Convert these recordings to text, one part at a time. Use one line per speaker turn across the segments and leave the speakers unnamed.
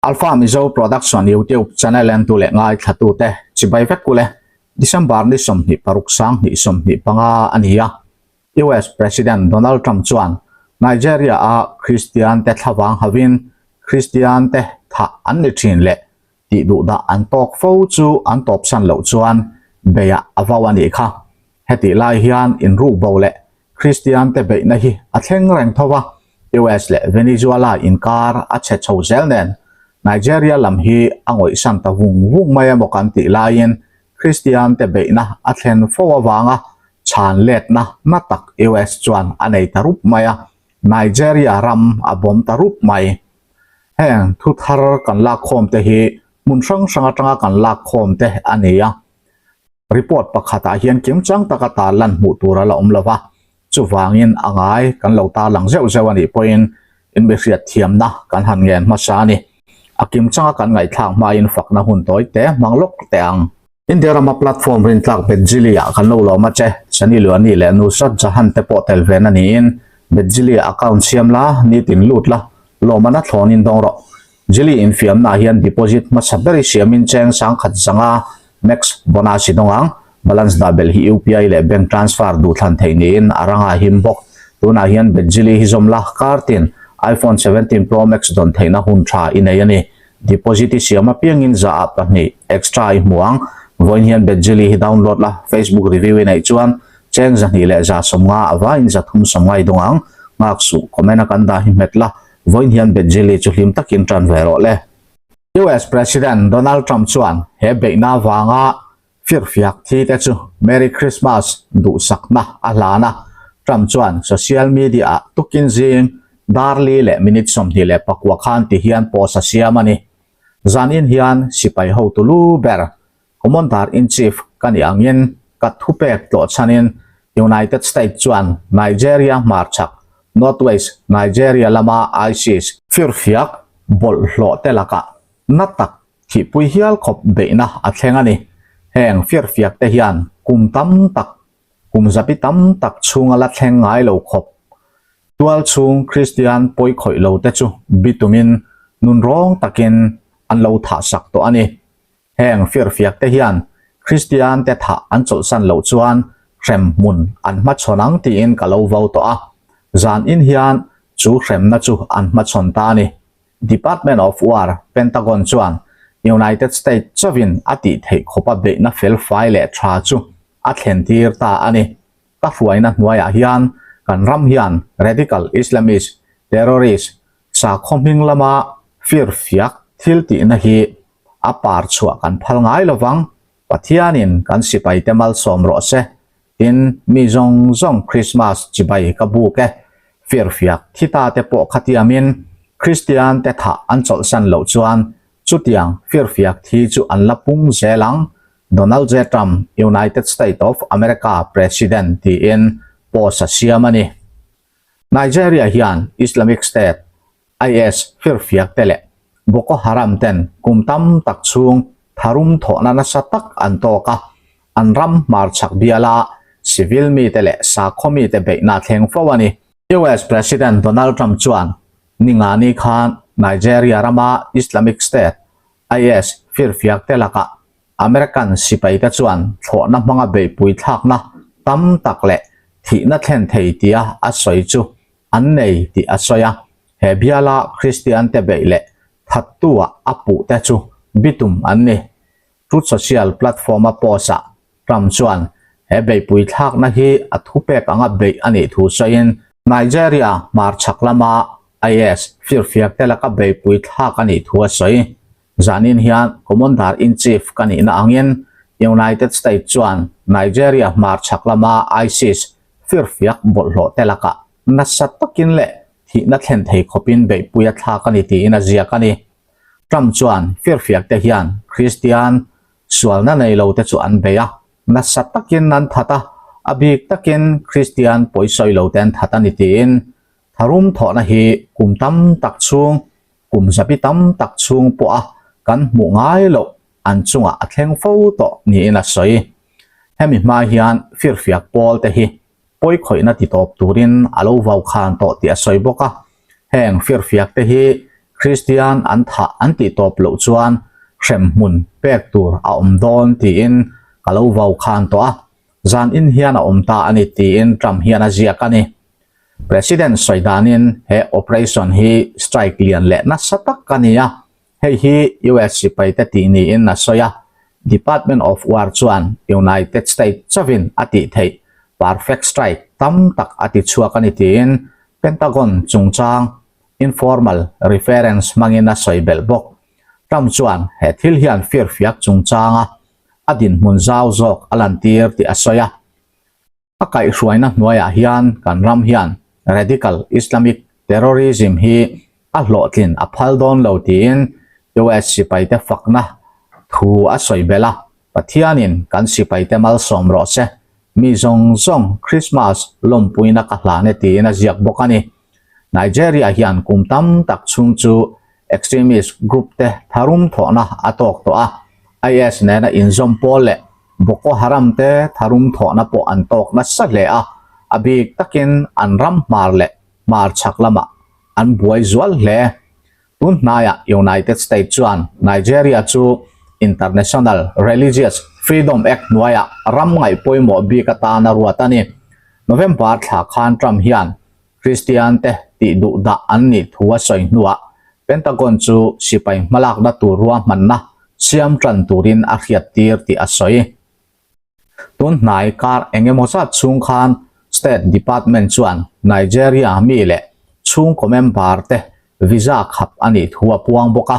Alpha Mizo Production YouTube channel entu leh ngaithlatute chibai vek ule. December ni 26 2025 a ni a. US President Donald Trump chuan Nigeria a Kristian te thlavang hovin Kristian te thah an ni thin leh tih duhdah an tawk fo chu an tawpsan loh chuan beiah a vau a nih kha. Hetih lai hian inrukbo leh Kristian te beihna hi a thleng reng tho a, US leh Venezuela inkar a chhe chho zel nen Nigeria lam hi a ngawihsan ta vung vung mai emaw kan tih laiin Kristian te beihna a thlen fo avanga chhan letna na tak US chuan a nei ta rup mai a, Nigeria ram a bawm ta rup mai. Heng thu thar kan lakkhawm te hi hmun hrang hrang atanga kan lakkhawm te a ni a. Report pakhatah hian kimchang taka tarlan hmuh tur a la awm lo va, chuvangin a ngai kan lo tarlang zeuh zeuh a nih pawhin inbihriat thiamna kan han ngen hmasa a ni. A kimchanga kan ngaihthlak hmain fakna hun tawi te hmang lawk teh ang. India rama platform rintlak Betjili-ah kan lo lawm a che, Sunny Leone leh Nusrat Jahan te pawh tel ve na niin Betjili-ah account siam la, nitin lut la, lawmana thlawnin dawng rawh. Jili infiamnaah hian deposit hmasa ber i siamin cheng sangkhat zanga max bonus i dawng ang. Balance dah belh hi UPI leh bank transfer duhthlan theih niin a ranga him bawk. Tunah hian Betjili hi zawm la, kar tin iPhone 17 Pro Max dawn theihna hun tha i nei a ni. Deposit i siam apiangin zaah pahnih extra i hmu ang. Vawiin hian Betjili hi download la, Facebook review i neih chuan cheng 290 a vaiin 350 i dawng ang. Nghak suh, comment a kan dah hi hmet la. Vawiin hian Bethjeli chu hlim takin tan ve rawh le. US President Donald Trump chuan he beihna avanga firfiak thi te chu Merry Christmas duhsakna a hlan a. Trump chuan social media-ah tukin zing dar li leh minute 29 khan ti hian post a siam a ni. Zanin hian sipai hotu lu ber Commander-in-Chief ka nih angin ka thupek tlawhchhanin United States chuan Nigeria hmarchhak, Northwest Nigeria lama ISIS firfiak bawlhhlawh te lakah na tak thihpui hial khawp beihna a thleng a ni. Heng firfiak te hian kum tam tak, kum zapi tam tak chhunga la thleng ngai lo khawp tual chhung Kristian pawikhawih lo te chu bitumin nunrawng takin an lo thahsak tawh a ni. Heng firfiak te hian Kristian te thah an chawlhsan loh chuan hrem hmun an hmachhawn ang tiin ka lo vo tawh a. Zan in hian chu hremna chu an hmachhawn ta a ni. Department of War, Pentagon chuan United States chauhin a tih theih khawpa beihna felfai leh tha chu a thlen tir ta a ni. Ka hruaina hnuaiah hian kan ram hian radical Islamist terrorist sakhaw hming lama firfiak thil tihna hi a par chhuah kan phal ngai lo vang, Pathianin kan sipaite malsawm rawh se, tin mi zawng zawng Krismas chibai ka buk e, firfiak thi ta te pawh khatiamin Kristian te thah an chawlhsan loh chuan chutiang firfiak thi chu an la pung zel ang, Donald J Trump, United State of America President tiin post a siam a ni. Nigeria hian Islamic State, IS, firfiak te leh Boko Haram ten kum tam tak chhung tharum thawhna nasa tak an tawk a, an ram hmarchhak biala civil mite leh sakhaw mite beihna thleng fo a ni. US President Donald Trump chuan Ningani khan Nigeria rama Islamic State, IS, firfiak te lakah American sipaite chuan thlawhna hmanga beihpui thlakna tam tak leh thihna thlen thei tia a sawi chu an nei tih a sawi a. He biala Kristiante beih leh thattu-ah a puhte chu bitum an ni. Truth Social platform-a post-ah Trump chuan he beihpui thlakna hi a thupek anga beih a nih thu sawiin, Nigeria hmarchhak lama IS firfiakte laka beihpui thlak a nih thu a sawi. Zanin hian Commander-in-Chief ka nihna angin United States chuan Nigeria hmarchhak lama ISIS firfiak bawlhhlawh te lakah nasa takin leh thihna thlen thei khawpin beihpui a thlak a ni tiin a ziak a ni. Trump chuan firfiak te hian Kristian sualna nei lo te chu an bei a, nasa takin an that a, a bik takin Kristian pawisawi lo te an that a ni tiin tharum thawhna hi kum tam tak chhung Kum zabi tam tak chhung pawha kan hmuh ngai loh an chungah a thleng fo tawh niin a sawi. Hemi hma hian firfiak pawl te hi pawikhawihna ti tawp turin a lo vau khan tawh tih a sawi bawk a. Heng firfiak te hi Kristian an thah an tih tawp loh chuan hremhmun pek tur a awm dawn tiin ka lo vau khan tawh a, zan in hian a awm ta a ni tiin Trump hian a ziak a ni. President sawi danin he operation hi strike lian leh nasa tak a ni a, Hei hi US sipaite tih niin a sawi a, Department of War chuan United States chauhin a tih theih perfect strike tam tak a ti chhuak a ni tiin Pentagon chungchang informal reference hmangin a sawi belh bawk. Trump chuan he thil hian firfiak chungchanga a dinhmun zau zawk a lantir tih a sawi a. A kaihhruaina hnuaiah hian kan ram hian radical Islamic terrorism hi a hlawhtlin a phal dawn lo tiin US sipaite fakna thu a sawi belh a, Pathianin kan sipaite malsawm rawh se, mi zawng zawng Christmas lawmpuina ka hlan e tiin a ziak bawk a ni. Nigeria hian kum tam tak chhung chu extremist group te tharum thawhna a tawk tawh a, IS nena inzawm pawl leh Boko Haram te tharum thawhna pawh an tawk nasa hle a, a bik takin an ram hmar leh hmar chhak lamah an buai zual hle. Tun hnaiah United States chuan Nigeria chu International Religious Freedom Act hnuaiah ram ngaih pawimawh bik atan a ruat a ni. November thla khan Trump hian Kristian te tih duh dah an nih thu a sawi hnuah Pentagon chu sipai hmalakna tur ruahmanna siam tan turin a hriattir tih a sawi. Tun hnai kar eng emaw zat chhung khan State Department chuan Nigeria mi leh chhungkaw member te visa khap a nih thu a puang bawk a,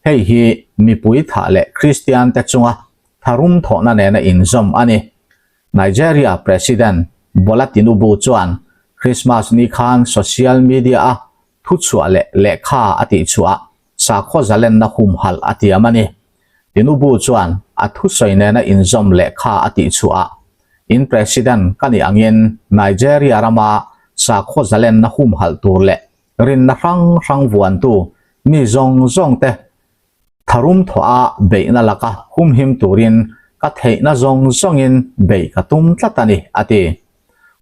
hei hi mipui thah leh Kristian te chunga tharum thawhna nena inzawm a ni. Nigeria President Bola Tinubu chuan Christmas ni khan social media-a thuchhuah leh lehkha a tihchhuah sakhaw zalenna humhalh a tiam a ni. Tinubu chuan a thusawi nena inzawm lehkha a tihchhuah in President ka nih angin Nigeria rama sakhaw zalenna humhalh tur leh rinna hrang hrang vuantu mi zawng zawngte Tharum thawha beihna laka humhim turin ka theihna zawng zawngin beih ka tum tlat a ni, a ti.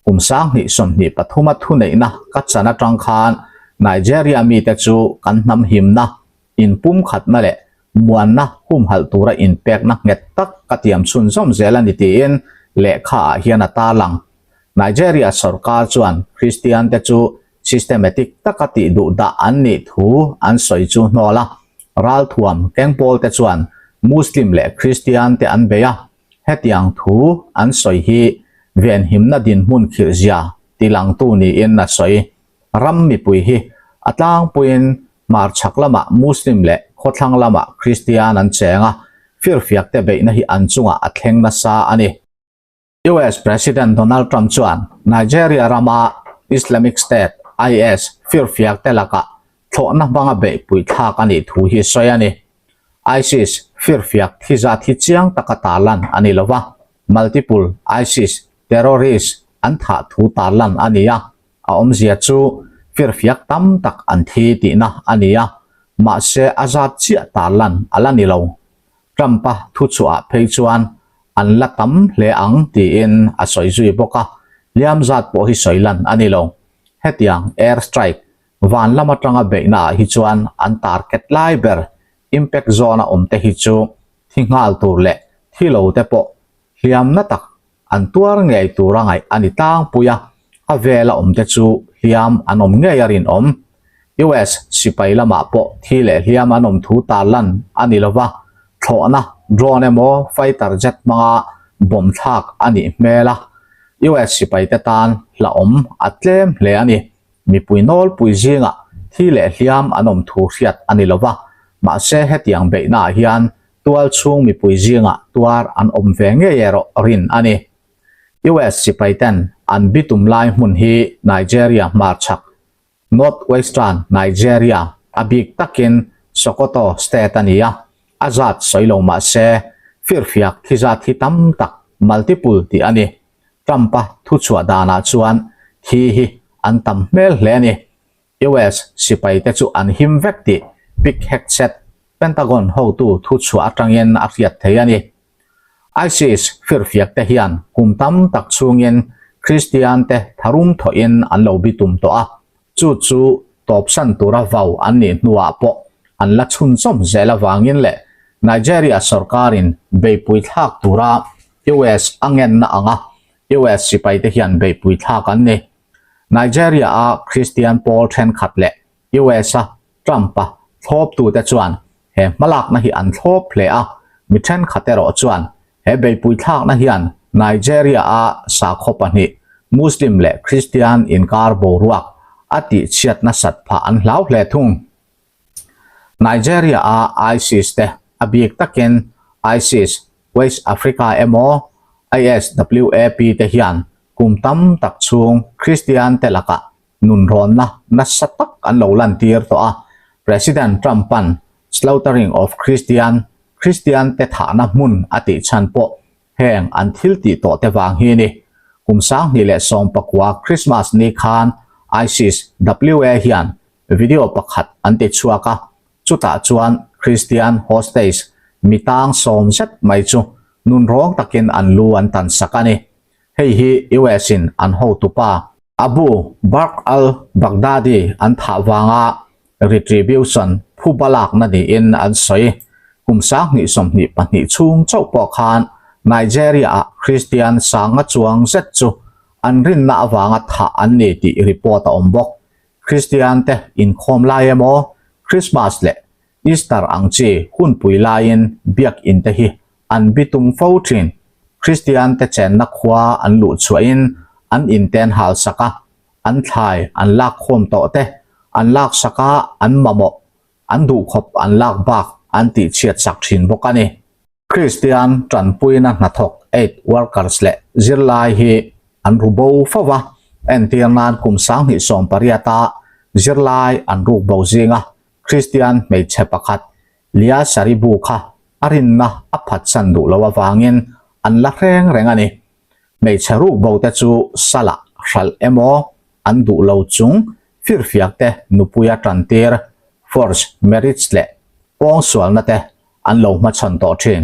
Kum 2023 a thuneihna ka chan atang khan Nigeria mite chu kan hnam himna, inpumkhatna leh muanna humhalh tura inpekna nghet tak ka tiam chhunzawm zel a ni tiin lehkha ah hian a tarlang. Nigeria sorkar chuan Kristian te chu Systematic taka tih duh dah an nih thu an sawi chu hnawl a, ralthuam kengpawl te chuan Muslim leh Kristian te an bei a, hetiang thu an sawi hi venhimna dinhmun khirhzia tilangtu niin a sawi. Ram mipui hi a tlangpuiin hmarchhak lamah Muslim leh khawthlang lamah Kristian an cheng a, firfiak te beihna hi an chungah a thleng nasa a ni. US President Donald Trump chuan Nigeria rama Islamic State, IS, firfiak te lakah thlawhna hmanga beihpui thlak a nih thu hi sawi a ni. ISIS firfiak thi zat hi chiang taka tarlan a ni lo va, multiple ISIS terrorist an thah thu tarlan a ni a, a awmzia chu firfiak tam tak an thi tihna a ni a, mahse a zat chiah tarlan a la ni lo. Trump-a thuchhuah phei chuan an la tam hle ang tiin a sawi zui bawk a, hliam zat pawh hi sawi lan a ni lo. Hetiang air strike van lam atanga beihna ah hi chuan an target lai ber impact zone a awm te hi chu thi nghal tur leh thi lo te pawh hliamna tak An tuar ngei tura ngaih a ni tlangpui a, a vela awmte chu hliam an awm ngei a rinawm. US sipai lamah pawh thi leh hliam an awm thu tarlan a ni lova, thlawhna drone emaw fighter jet hmanga bomb thlak a nih hmel a, US sipaite tan hlauhawm a tlem hle a ni. Mipui nawlpui zingah thi leh hliam an awm thu hriat a ni lova, mahse hetiang beihnaah hian Tual chhung mipui zingah tuar an awm ve ngei erawh rin a ni. US sipaiten an bitum lai hmun hi Nigeria hmarchhak, North Western Nigeria, a bik takin Sokoto state a ni a, a zat sawi lo mah se firfiak thi zat hi tam tak, multiple, tih a ni. Trump-a thuchhuah danah chuan thi hi an tam hmel hle a ni. US sipaite chu an him vek tih Pete Hegseth, Pentagon hotu thuchhuah atangin a hriat thei a ni. ISIS firfiakte hian kum tam tak chhungin Kristiante tharum thawhin an lo bitum tawh a, chu chu tawpsan tura vau an nih hnuah pawh. an la chhunzawm zel avangin leh Nigeria sorkarin beihpui thlak tura US a ngenna anga US sipaite hian beihpui thlak an ni. Nigeria-a Kristian pawl thenkhat leh US-a Trump-a thlawptute chuan he hmalakna hi an thlawp hle a, mi thenkhat erawh chuan he beihpui thlakna hian Nigeria-a sakhaw pahnih, Muslim leh Kristian inkar boruak a tihchhiat nasat phah an hlau hle thung. Nigeria-a ISIS te a bik takin ISIS West Africa emaw ISWAP te hian kum tam tak chhung Kristian te lakah nunrawnna nasa tak an lo lantir tawh a, President Trump-a'n Slaughtering of Christian, Kristian te thahna hmun a tih chhan pawh heng an thil tih tawh te vang hi a ni. Kum 2019 Christmas ni khan ISIS WA hian video pakhat an ti chhuak a, chutah chuan Christian hostage mi tang sawm zet mai chu nunrawng takin an lu an tan sak a ni. Hei hi US in an hotupa Abu Bakr al-Baghdadi an thah vanga retribution phuba lakna niin an sawi. Kum 2022 chhung chauh pawh khan Nigeria-ah Kristian sanga chuang zet chu an rinna avanga thah an ni tih report a awm bawk. Kristian te inkhawm lai emaw Christmas leh Easter ang chi hunpui laiin biakinn te hi an bitum fo thin. Kristian te chenna khua an luh chhuahin an inte an hal sak a, an thlai an lak khawm tawh te an lak sak a, an mamawh, an duhkhawp an lak bak an tihchhiat sak thin bawk a ni. Kristian tanpuina hnathawk aid workers leh zirlai hi an ru bo fo va, entir nan kum 2018 a zirlai an ruk bo zinga Kristian hmeichhe pakhat Lia Saribu kha a rinna a phatsan duh lo avangin an la hreng reng a ni. Hmeichhe ruk bo te chu salah hralh emaw an duh lo chung firfiak te nupuia tantir, forged marriage leh pawngsualna te an lo hmachhawn tawh thin.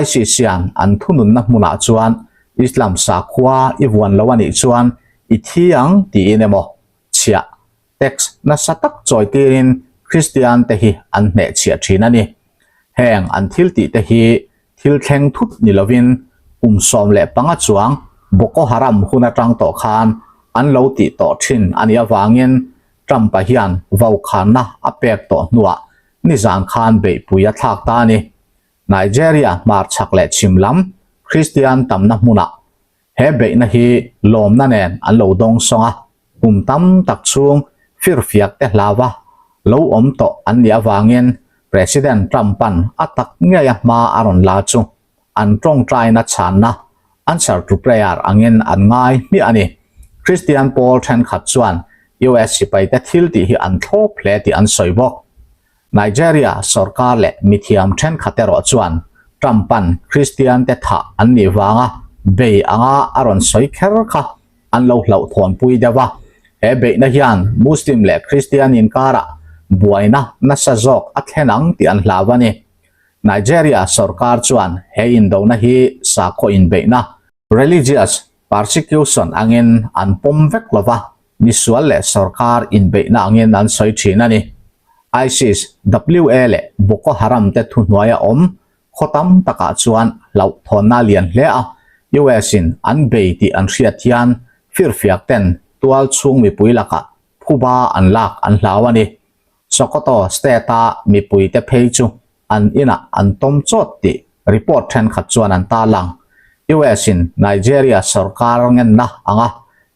ISIS hian an thununna hmunah chuan Islam sakhua i vuan lo a nih chuan i thi ang tiin emaw chhiah, tax, nasa tak chawi tirin Kristian te hi an hnehchhiah thin a ni. Heng an thil tih te hi thil thleng thut ni lovin kum 15 chuang Boko Haram hun atang tawh khan an lo tih tawh thin a nih avangin Trump-a hian vaukhana a pek tawh hnuah nizan khan beihpui a thlak ta a ni. Nigeria hmarchhak leh chhim lam Kristian tamna hmunah he beihna hi lawmna nen an lo dawng sawng a, kum tam tak chhung firfiak te hlauva lo awm tawh an nih avangin President Trump-a'n a tak ngeia hma a rawn la chu an tawngtaina chhanna, answer to prayer, angin an ngai hmiah a ni. Kristian pawl thenkhat chuan US sipaite thil tih hi an thlawp hle tih an sawi bawk. Nigeria sorkar leh mithiam thenkhat erawh chuan Trump-a'n Kristiante thah an nih vanga bei anga a rawn sawi kher kha an lo hlauhthawnpui deuh a. He beihna hian Muslim leh Kristian inkarah buaina nasa zawk a thlen ang tih an hlau a ni. Nigeria sorkar chuan he indona hi sakhaw inbeihna, religious persecution, angin an pawm vek lo va, misual leh sorkar inbeihna angin an sawi thin a ni. ISIS, WA leh Boko Haram te thuhnuaia awm khaw tam takah chuan hlauhthawnna lian hle a, US in an bei tih an hriat hian firfiak ten tual chhung mipui lakah phuba an lak an hlau a ni. Sokoto state-a mipuite phei chu an inah an tawm chawt tih report thenkhat chuan an tarlang. US-in Nigeria sorkar ngenna anga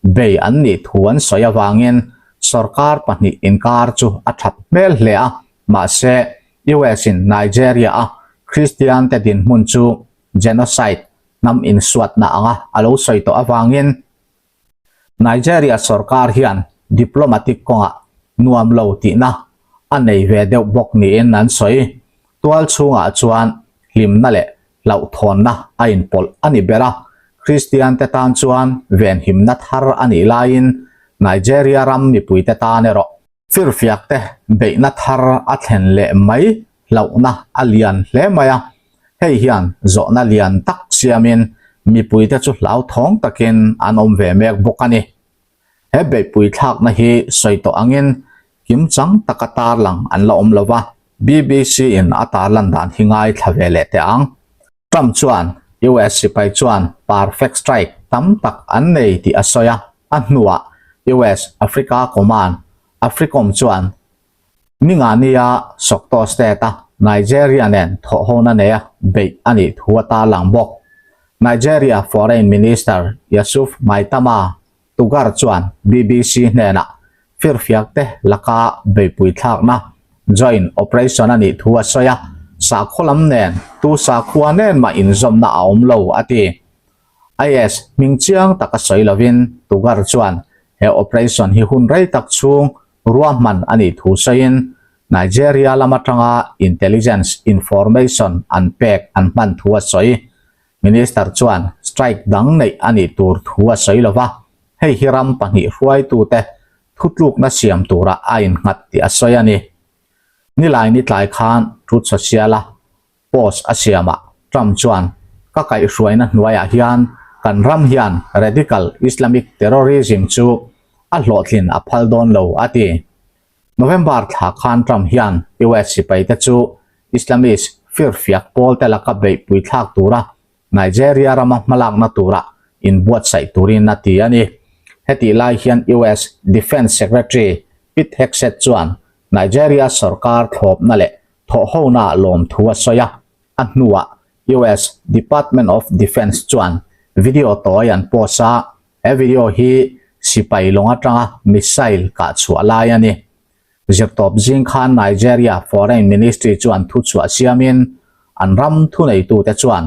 bei an nih thu an sawi avangin sorkar pahnih inkar chu a that hmel hle a, mahse US-in Nigeria-a Kristiante dinhmun chu genocide hnam insuatna anga a lo sawi tawh avangin Nigeria sorkar hian diplomatic kawngah nuam lo tihna a nei ve deuh bawk niin an sawi. Tual chhungah chuan hlimna leh hlauhthawnna a inpawlh a ni ber a, Kristian te tan chuan venhimna thar a nih laiin Nigeria ram mipuite tan erawh Firfiak te beihna thar a thlen leh mai hlauhna a lian hle mai a, hei hian zawhna lian tak siamin mipuite chu hlauthawng takin an awm ve mek bawk a ni. He beihpui thlakna hi sawi tawh angin kimchang taka tarlang an la awm lo va. BBC in a tarlan dan hi ngaithla ve leh teh ang. Trump chuan US sipai chuan perfect strike tam tak an nei tih a sawi a, a hnuah US Africa Command, Africom chuan Ningania Sokto State-a Nigeria nen thawhhona neia beih a nih thu a tarlang bawk. Nigeria Foreign Minister Yusuf Maitama Tugar chuan BBC hnenah firfiakte laka beihpui thlakna joint operation a nih thu a sawi a, sakhaw lam nen tu sakhua nen mah inzawmna a awm lo a ti. IS hming chiang taka sawi lovin Tugar chuan he operation hi hun rei tak chhung ruahman a nih thu sawiin Nigeria lam atanga intelligence information an pek an hman thu a sawi. Minister chuan strike dang neih a nih tur thu a sawi lo va, hei hi ram pahnih hruaitute thutlukna siam turah a innghat tih a sawi a ni. Nilai ni tlai khan Truth Social-a post a siamah Trump chuan, Ka kaihhruaina hnuaiah hian kan ram hian radical Islamic terrorism chu a hlawhtlin a phal dawn lo, a ti. November thla khan Trump hian US sipaite chu Islamist firfiak pawlte laka beihpui thlak tura Nigeria rama hmalakna tura inbuatsaih turin a ti a ni. Hetih lai hian US Defence Secretary Pete Hegseth chuan Nigeria sorkar thlawpna leh thawhhona lawmthu a sawi a, a hnuah US Department of Defence chuan video tawi an post a, He video hi sipai lawng atanga missile kah chhuah lai a ni. Zirtawp zing khan Nigeria Foreign Ministry chuan thuchhuah siamin an ram thuneitute chuan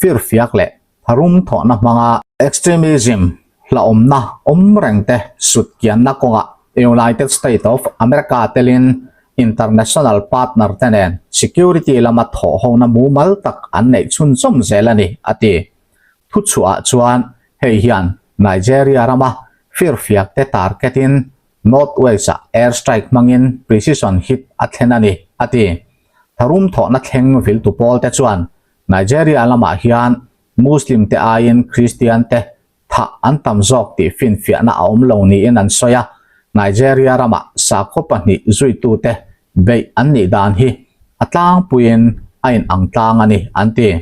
firfiak leh tharum thawhna hmanga extremism hlauhawmna awm rengte sutkianna kawngah United States of America telin international partner te nen security lama thawhhona mumal tak an neih chhunzawm zel a ni, a ti. Thuchhuah chuan hei hian Nigeria rama firfiak te target in North West ah air strike hmangin precision hit a thlen a ni, a ti. Tharum thawhna thleng viltu pawl te chuan Nigeria lamah hian Muslim te aiin Christian te thah an tam zawk tih finfiahna a awm lo niin an sawi a, Nigeria ramah sakhaw pahnih zuitute beih an nih dan hi a tlangpuiin a inang tlang a ni, an ti.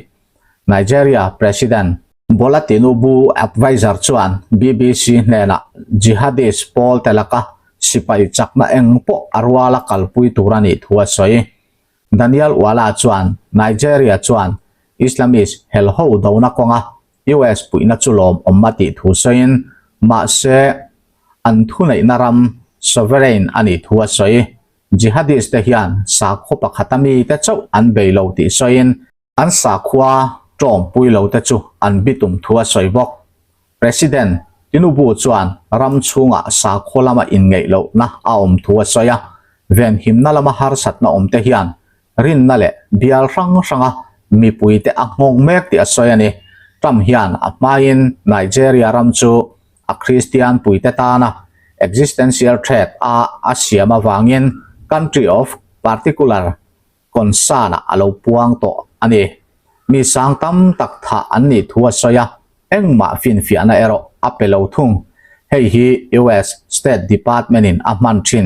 Nigeria President Bola Tinubu adviser chuan BBC hnenah jihadist pawlte laka sipai chakna eng pawh a ruala kalpui tur a nih thu a sawi. Daniel Wala chuan Nigeria chuan Islamist helho dona kawnga US puihna chu lawmawm a tih thu sawiin mahse an thuneihna ram sovereign a nih thu a sawi. Jihadist te hian sakhaw pakhata mite chauh an bei lo tih sawiin An sakhua tawngpui lo te chu an bitum thu a sawi bawk. President Tinubu chuan ram chhungah sakhua lama inngeih lohna a awm thu a sawi a, venhimna lama harsatna awm te hian rinna leh bial hrang hranga mipuite a nghawng mek tih a sawi a ni. Trump hian a hmain Nigeria ram chu a Kristian puite tana existential threat a a siam avangin country of particular concern ah a lo puang tawh a ni. Mi sang tam tak thah an nih thu a sawi a, engmah finfiahna erawh a pe lo thung. Hei hi US State Department in a hman thin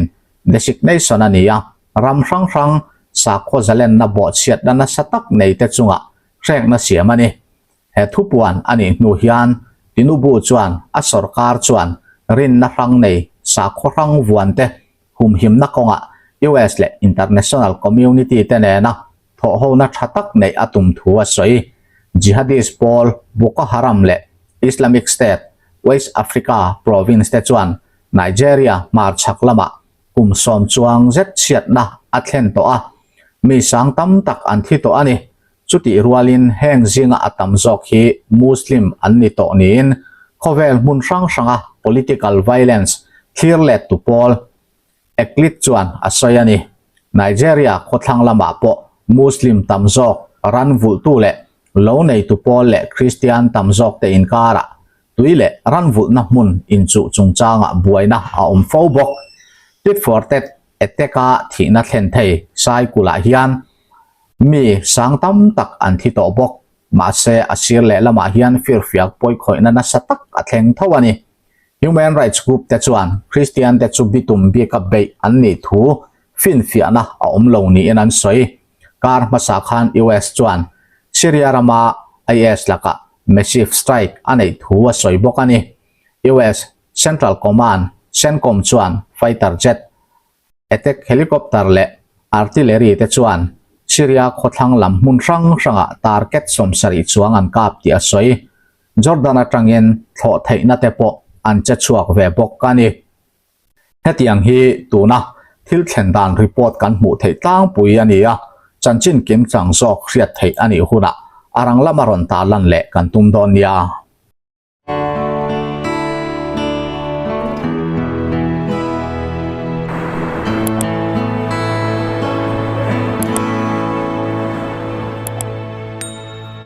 designation a ni a, ram hrang hrang sakhaw zalenna bawhchhiatna nasa tak nei te chungah hrekna siam a ni. He thupuan a nih hnu hian Tinubu chuan a sorkar chuan rinna hrang nei sakhaw hrang vuan te humhimna kawngah US leh international community te nena thawhhona tha tak neih a tum thu a sawi. Jihadist pawl Boko Haram leh Islamic State West Africa province te chuan Nigeria hmarchhak lamah kum sawm chuang zet chhiatna a thlen tawh a, mi sang tam tak an thi tawh a ni. Chutih rualin heng zinga a tam zawk hi Muslim an ni tawh niin khawvel hmun hrang hranga political violence thlir lettu pawl Eklit chuan a sawi a ni. Nigeria khawthlang lamah pawh Muslim tam zawk ran vulhtu leh lo neitu pawl leh Kristian tam zawkte inkarah tui leh ran vulhna hmun inchuh chungchangah buaina a awm fo bawk. Tit for tat attack-a thihna thlen thei Saikulah hian Mi sang tam tak an thi tawh bawk. Mahse, a sir lehlamah hian firfiak pawikhawihna nasa tak a thleng tho a ni. Human rights group te chuan Christian te chu bitum bika beih an nih thu finfiahna a awm lo niin an sawi. Kar hmasa khan US chuan Syria rama IS lakah massive strike a neih thu a sawi bawk a ni. US Central Command, CENTCOM, chuan fighter jet, attack helicopter leh artillery te chuan Syria khawthlang lam hmun hrang hrangah target 70 chuang an kap tih a sawi. Jordan atangin thlawh theihna te pawh an che chhuak ve bawk a ni. Hetiang hi tuna thil thlen dan report kan hmuh theih tlangpui a ni a, chanchin kimchang zawk hriat theih a nih hunah a rang lama rawn tarlan leh kan tum dawn nia.